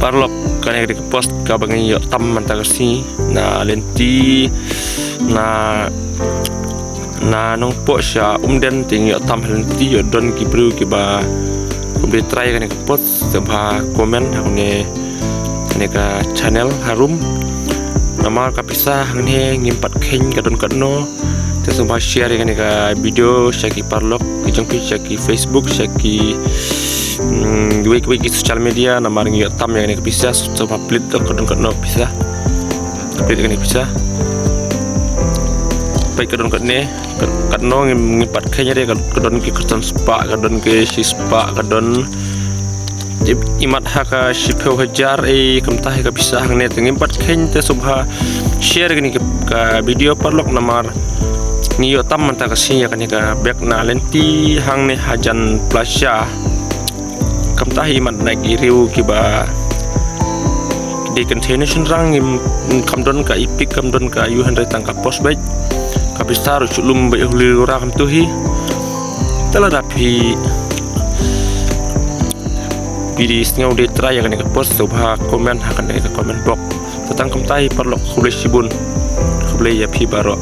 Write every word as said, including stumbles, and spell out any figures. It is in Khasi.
Paralok, kane ka dei ka post kaba ngi ïoh tam mynta ka sngi na lynti na na Nongpoh sha Umden, te ngi ïoh tam ha lynti, ïoh don ki briew kiba kum dei try kane ka post, te ba comment ha kane kane ka channel harum. Namar ka pisa hangne ngim pat kheiñ ka don katno. Te sngewbha share ïa kane ka video sha ki paralok ki jong phi, sha ki Facebook, sha ki, mm, kiwei kiwei ki social media, namar ngi ïoh tam ïa kane ka pisa, sngewbha plie da ka don katno pisa. Plie da kane ka pisa. Peit ka don katne, ka, katno ngim, ngim pat kheiñ re, ka, ka don ki kyrteng spah, ka don ki shi spah, ka don i, imat ha ka shiphew hajar, e, kumta hi ka pisa hangne, te ngim pat kheiñ, te sngewbha share kane ka, ka video paralok, namar ngi ïoh tam mynta ka sngi ïa kane ka bag na lynti hangne hajan Plaza. Kumta hi imat na ki riew kiba dei container shynrang, ngim, kam don ka EPIC, kam don ka U N R, tang ka post beit. Ka pisa ruh shu lum beit, huli lura kumto hi. Te lada phi phi dei sngew dei try ïa kane ka post, sngewbha comment ha kane ka comment box. Te tang kumta hi paralok, khublei shibun. Khublei ïa phi baroh.